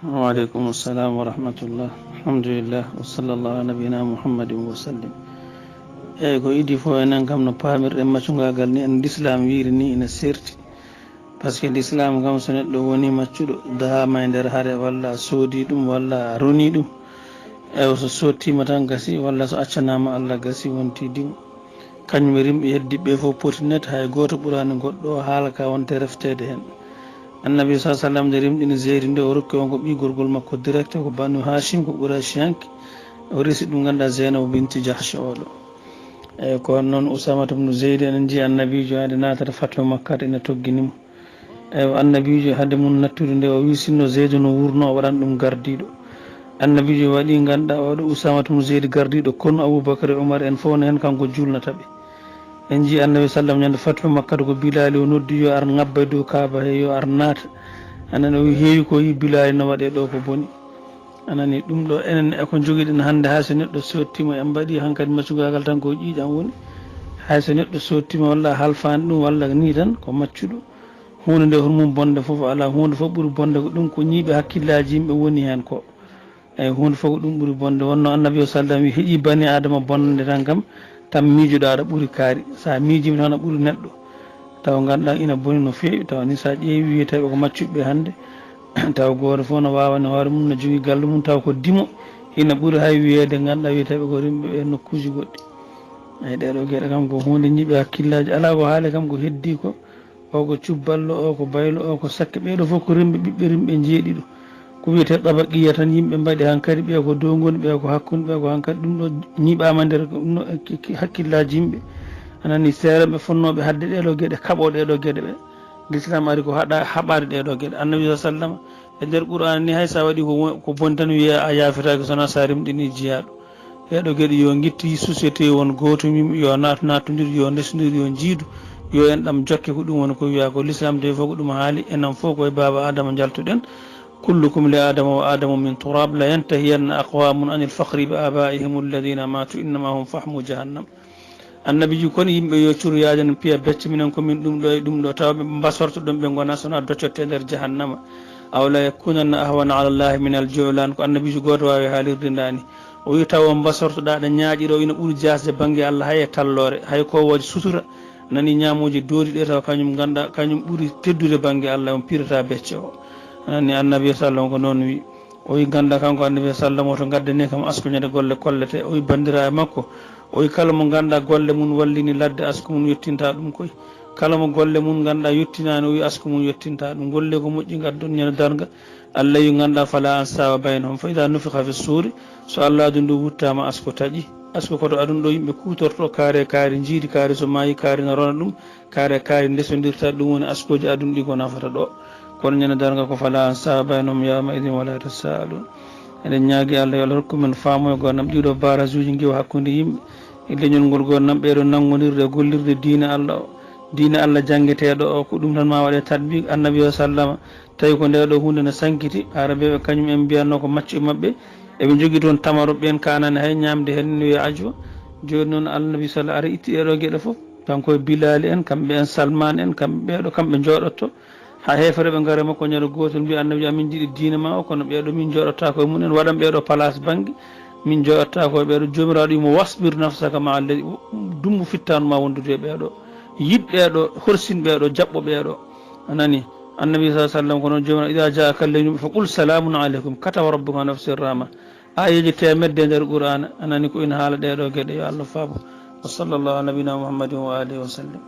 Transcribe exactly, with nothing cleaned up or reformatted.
Waaleykum salam wa rahmatullah. Alhamdulillah. Wa sallallahu ala nabiyina Muhammadin wa sallim. Eyyi, ko idi fof enen kam no paamirɗen maccungaagal ni, en l'islam wiiri ni ina serti. Par ce que l'islam kam, so neɗɗo woni maccuɗo, dahama e nder hare, walla a soodi ɗum, walla a roni ɗum, eywa, so sottima tan gasi, walla so accanama Allah gasi, wonti dimo. Kañum e rimɓe heddiɓe fof poti net, hay gooto ɓuraani goɗɗo o haala ka wonte refteede heen. Annabi sa sallam nde rimɗini Zeydi nde, o rokki on ko ɓiy gorgol makko direct, ko Banu Hashim, ko Qurayshi hanki. O resi ɗum, ngannduɗaa, Zeynabu binti Jahsh oɗo. Eyyi, ko noon Usamata ibnu Zeydi, enen njii Annabiijo hade naatata Fathu Makkata ina toggini mo. Eywa, Annabiijo hade mum nattude nde, o wii sinno Zeydu no wuurno, o waɗan ɗum gardiiɗo. Annabiijo waɗi, ngannduɗaa, oɗo Usamata ibnu Zeydi gardiiɗo konu Abubakar e Umar en fof no heen, kanko juulnata ɓe. En njii Annabi sallam ñande Fathu Makkata ko Bilaali o noddi yo ar ŋabba e dow Kaaba he, yo ar naata. Anan o heewi ko yi Bilaali no waɗe ɗo ko boni. Anani ɗum ɗo enen e ko jogiɗen hannde, hay so neɗɗo sottima en mbaɗi hankadi maccungaagal tan ko ƴiiƴam woni. Hay so neɗɗo sottima walla a halfaani ɗum walla ni tan ko maccuɗo. Huunde nde hono mum bonde fof alaa, huunde fof ɓuri bonde ko ɗum ko ñiiɓe hakkillaaji yimɓe woni heen ko. Eyyi, huunde fof ko ɗum ɓuri bonde. Wonno Annabi o sallam wi heƴi bani Adama bonnande tan kam, tan miijoɗaa aɗa ɓuri kaari. Sa miijima tan a ɓuri neɗɗo. Taw ngannduɗaa ina boni no feewi, taw ni sa ƴeewi wiyeteeɓe ko maccuɓe hannde, taw gooto fof no waawani hoore mum, no jogii galle mum, taw ko dimo ina ɓuri hay wiyeede ngannduɗaa wiyeteeɓe ko rimɓe e nokkuuji goɗɗi. Eyyi, ɗee ɗoo geɗe kam ko huunde ñiiɓe hakkillaaji. Alaa ko haali kam ko heddii ko. O ko cubballo, o ko baylo, o ko sakke. Ɓee ɗoo fof ko rimɓe, ɓiɓɓe rimɓe njeeɗiɗo. Ko wiyetee tabaqiya tan yimɓe mbaɗi hankadi, ɓee ko dow ngoni, ɓee ko hakkunde, ɓee ko hankadi. Ɗum ɗo ñiiɓaama nder no, ki-, ki-, hakkillaaji yimɓe. Anani seerenɓe fonnooɓe haɗde ɗee ɗoo geɗe, kaɓoo ɗee ɗoo geɗe ɓe. L'islam ari ko haɗa, haɓaade ɗee ɗoo geɗe. Annabi sa sallam e nder Qur'aana ni hay sa waɗi ko won-, ko boni tan wiya a yaafetaake so wonaa sa rimɗini jiyaaɗo. Ɗee ɗoo geɗe yo ngittu société won gootum, yimɓe yo naat, naattondir, yo ndesondir, yo njiidu, yo en ɗam jokke, ko ɗum woni ko wiyaa ko l'islam de fof ko ɗum haali, enen fof koye baaba Adama njaltuɗen. Kullukum li Adama wa Adamu min turab, la yantahiyanna aqwamun anil fakhri bi abaihim alladhina matu innama hum fahmu jahannam. Annabiiji kon yimɓe yo curu yaaden piya becce minen ko min ɗum ɗo e ɗum ɗo, tawa ɓe mbasorto ɗon ɓe ngona sona doccotte e nder jahannama. Aw la yakunanna ahwana ala Allahi min al ju'lan, ko annabiijo gooto waawi haalirde ndaani. O wi tawa mbasortoɗaa ɗa ñaaƴiro ina ɓuri jaasde bannge Allah hay e talloore, hay kowooje sutura, nani ñaamooji doodi ɗe tawa kañum ngannduɗaa kañum ɓuri teddude bannge Allah, on pirata becce o. Nani annabi sallam ko noon wi. O wi ngannduɗaa kanko annabi sallam o to ngaddani kam asko ñande golle kollete. O wi banndiraaɓe makko, o wi kala mo ngannduɗaa golle mum wallini ladde asko mum yettinta ɗum koy. Kala mo golle mum ngannduɗaa yettinaani, o wi asko mum yettinta ɗum. Golle ko moƴƴi ngaddon ñande darnga. Allah wi ngannduɗaa fala ansaba baynahum fa ida nufikha fi suuri, so Allah adun ɗo wuttaama asko taƴi. Asko koto adun ɗo yimɓe kuutorto kaari e kaari, njiidi kaari so maayi kaari na rona ɗum, kaari e kaari ndesondirta, ɗum woni askooji adun ɗi ko nafata ɗo. Kono ñande darnga ko fala ansaba baynahum yawma idin wala yatasaalun. Eɗen ñaagi Allah yo Allah rokku men faamu e gonnam ɗiɗo barasuuji ngiwa hakkunde yimɓe e leñol ngol gonnam ɓeeɗo nanngondirde e gollirde diine Allah o. Diine Allah janngeteeɗo o ko ɗum tan ma waɗe tatbiq annabi o sallama. Tawi ko nde ɗo huunde ne sankiti, Aarabeeɓe kañum en mbiyatno ko maccuɓe maɓɓe, eɓe njogii toon tamaro ɓeen kaanani hay ñaamde heen no wiya ajuwa. Jooni noon Annabi sala ara itti ɗee ɗoo geɗe fof, kanko e Bilaali en, kamɓe en Salmaan en, kamɓe ɓee ɗoo, kamɓe njooɗotto. Haa heefereeɓe ngara e makko ñande gootol mbiya, "Annabi, amin njiɗi diine ma o, kono ɓee ɗoo min njooɗottaako e mum en, waɗan ɓee ɗoo place bannge, min njooɗottaako e ɓee ɗoo." Joomiraaɗo wiyi mo, "Wasbir nafsaka ma'a alladhi," dummbu fittaandu ma wondude e ɓee ɗoo. Yiɗ ɓee ɗoo, horsin ɓee ɗoo, jaɓɓo ɓee ɗoo. A nani? Annabi sa sallam ko noon, "Joomiraaɗo, idaa jaa'aka alladhiina yu'minuuna fa qul salaamun aleykum kataba rabbukum ala nafsihi rahma." Aayeeje teemedde e nder Qur'aana, a nani ko ina haala ɗee ɗoo geɗe, yo Allah faabo. Wa sallallahu ala nabiyina Muhammadin wa alihi wa sallam.